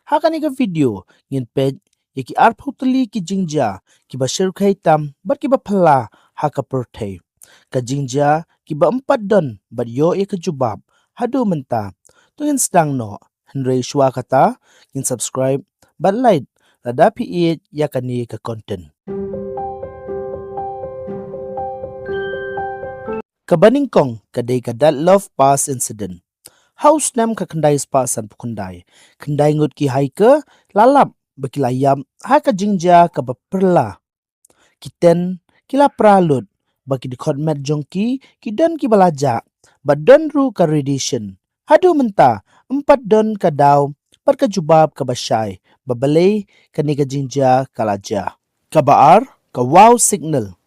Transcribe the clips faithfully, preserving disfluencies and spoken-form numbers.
Ha kane ka video ngin peit ïa ki arphew tylli ki jingjia kiba shyrkhei tam bad kiba phylla ha ka pyrthei. Ka jingjia kiba ym pat don bad ïoh ïa ka jubab haduh mynta. To ngin sdang noh, hynrei shuwa kata, ngin subscribe bad like lada phi ïeit ïa kane ka content. Kaba nyngkong ka dei ka Dyatlov Pass incident. Ha u snem khatkhyndai spah sanphew khyndai, khyndai ngut ki hiker la lap ba ki la ïap ha ka jingjia kaba phylla. Ki tent ki la pra lut, ba ki dkhot met jong ki ki don kiba la jah, ba don ruh ka radiation. Haduh mynta ym pat don ka daw bad ka jubab kaba shai ba balei kane ka jingjia ka la jia. Kaba ar, ka wow signal.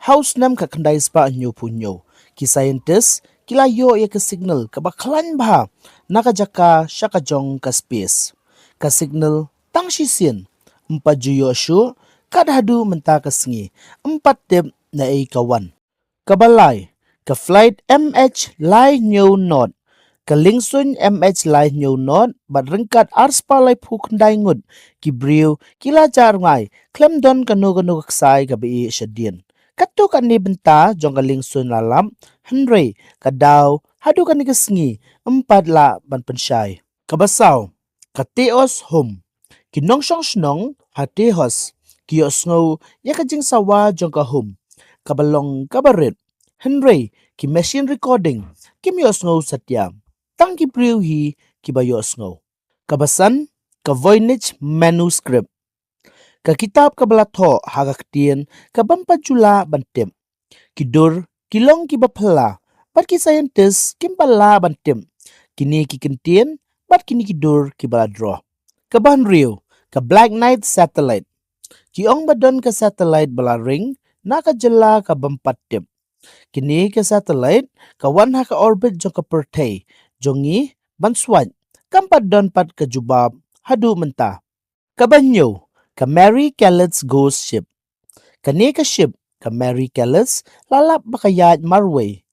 Ha u snem khatkhyndai spah hynñiewphew hynñiew, ki scientist ki la ïoh ïa ka signal kaba khlaiñ bha na ka jaka sha ka jong ka space. Ka signal tang shisien, ym pat ju ïoh shuh, kat haduh mynta ka sngi ym pat tip naei ka wan. Kaba lai, ka flight M H lai hynñiew not. Ka liengsuiñ M H lai hynñiew not bad ryngkat arspah laiphew khyndai ngut ki briew ki la jah rngai khlem don kano kano ka ksai kaba ïeh shadien. Katto katne bynta jong ka liengsuiñ la lap, hynrei ka daw haduh kane ka sngi ym pat lah ban pynshai. Kaba saw, ka Teos Home. Ki nongshong shnong ha Teos ki ïohsngew ïa ka jingsawa jong ka home kaba long kaba rit, hynrei ki machine recording kim ïohsngew satia. Tang ki briew hi kiba ïohsngew. Kaba san, ka Voynich manuscript. Ka kitab kaba la thoh ha ka ktien kaba ym pat ju lah ban tip. Ki dur ki long kiba phylla bad ki scientist kim pat lah ban tip kine ki kyntien bad kine ki dur kiba la droh. Kaba hynriew, ka Black Knight satellite. Ki ong ba don ka satellite ba la ring na ka jylla kaba ym pat tip. Kine ka satellite ka wan ha ka orbit jong ka pyrthei jong ngi ban swait, kam pat don pat ka jubab haduh mynta. Kaba hynñiew, ka Mary Callett's ghost ship. Kane ka ship ka Mary Callett's la lap ba ka ïaid marwei,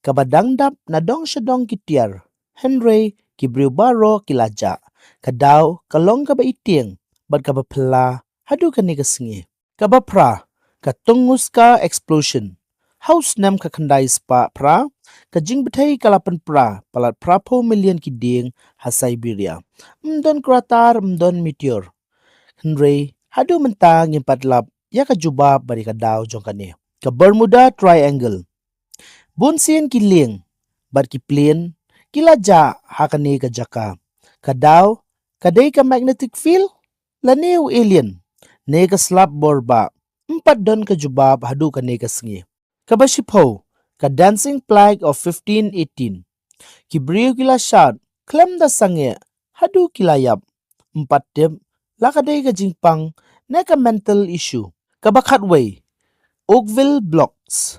kaba dang dap na dong sha dong ki tiar, hynrei ki briew baroh ki la jah. Ka daw ka long kaba itieng bad kaba phylla haduh kane ka sngi. Kaba phra, ka Tunguska explosion. Ha u snem khatkhyndai spah phra, ka jingbthei ka la pynpra palat phraphew million ki dieng ha Siberia. Ym don crater, ym don meteor. Hynrei haduh mynta ngim pat lap ïa ka jubab bad ïa ka daw jong kane. Ka Bermuda Triangle. Bun sien ki lieng bad ki plane ki la jah ha kane ka jaka. Ka daw ka dei ka magnetic field lane u alien ne ka slap bor bah, ym pat don ka jubab haduh kane ka sngi. Kaba shiphew, ka Dancing Plague of fifteen eighteen. Ki briew ki la shad khlem da sangeh haduh ki la ïap. Ym pat tip la ka dei ka jingpang ne ka mental issue. Kaba khatwei, Oakville Blocks.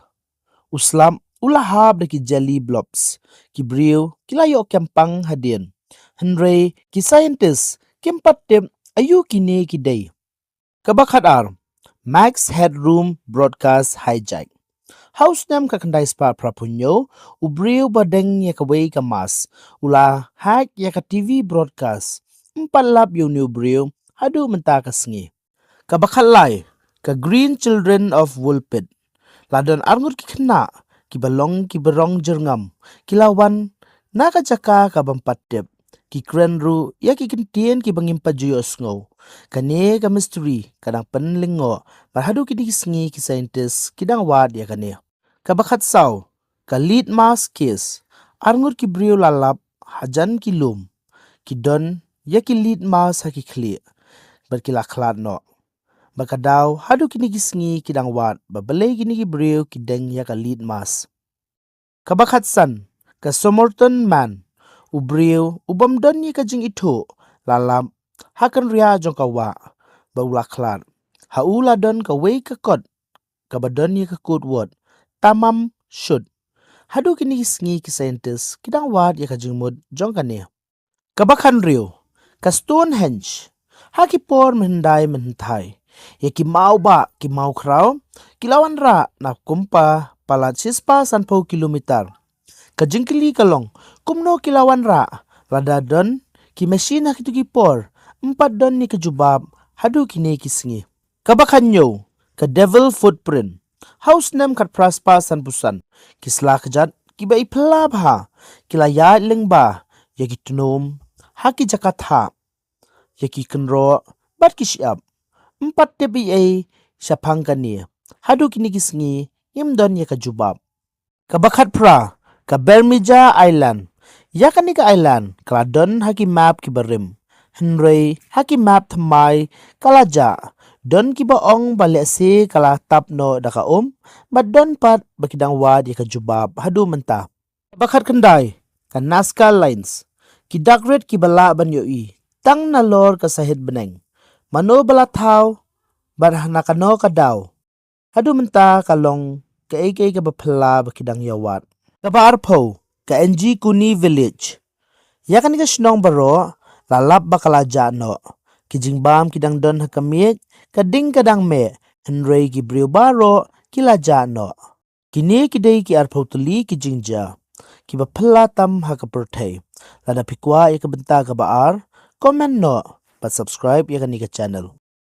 U slap u la hap da ki jelly blobs. Ki briew ki la ïoh kem pang hadien, hynrei ki scientist kim pat tip aïu kine ki dei. Kaba khatar, Max Headroom broadcast hijack. Ha u snem khatkhyndai spah phraphew hynñiew, u briew ba deng ïa kawei ka mast u la hack ïa ka T V broadcast. Ym pat lap ïa une u briew haduh mynta ka sngi. Kaba khatlai, ka Green Children of Woolpit. La don arngut ki khynnah kiba long kiba rong jyrngam, ki la wan na ka jaka kaba ym pat tip. Ki kren ruh ïa ki kyntien kiba ngim pat ju ïohsngew. Kane ka mystery ka dang pynlyngngoh bad haduh kine ki sngi ki scientist ki dang wad ïa kane. Kaba khatsaw, ka Lead Mass case. Arngut ki briew la lap hajan ki lum, ki don ïa ki lead mass ha ki khlieh bad ki la khlad noh. Bad ka daw haduh kine ki sngi ki dang wad ba balei kine ki briew ki deng ïa ka lead mass. Kaba khatsan, ka Somerton Man. U briew u bym don ïa ka jingithuh la lap ha ka kynriah jong ka wah bad u la khlad. Ha u la don kawei ka kot kaba don ïa ka code word, Tamam Shud. Haduh kine ki sngi ki scientist ki dang wad ïa ka jingmut jong kane. Kaba khathynriew, ka Stonehenge. Ha ki por mynhyndai mynhynthai, ïa ki mawbah ki mawkhraw ki la wanrah na kumba palat shispah sanphew kilometer. Ka jingkylli ka long, kumno ki la wanrah lada don ki machine ha kito ki por? Ym pat don ïa ka jubab haduh kine ki sngi. Kaba khathynñiew, ka Devil Footprint. Ha u snem khatphra spah sanphew san, ki sla kjat kiba i phylla bha ki la ïaid lyngba ïa ki tnum ha ki jaka thah, ïa ki kynroh bad ki shyiap. Ym pat tip ei ei shaphang kane. Haduh kine ki sngi ngim don ïa ka jubab. Kaba khatphra, ka Bermuda Island. Ïa kane ka island ka la don ha ki map kiba rim, hynrei ha ki map thymmai ka la jah. Don kiba ong ba lehse ka la tap noh da ka um, bad don pat ba ki dang wad ïa ka jubab haduh mynta. Kaba khatkhyndai, ka Nazca Lines. Ki dak rit kiba lah ban ïohi tang nalor ka sahit bneng. Mano ba la thaw bad ha kano ka daw? Haduh mynta ka long kaei kaei kaba phylla ba ki dang ïa wad. Kaba arphew, ka Anji Kuni Village. Ïa kane ka shnong baroh la lap ba ka la jah noh. Ki jingbam ki dang don ha ka miej, ka ding ka dang meh, hynrei ki briew baroh ki la jah noh. Kine ki dei ki arphew tylli ki jingjia kiba phylla tam ha ka pyrthei. Lada phi kwah ïa ka bynta kaba ar, comment noh bad subscribe ïa kane ka channel.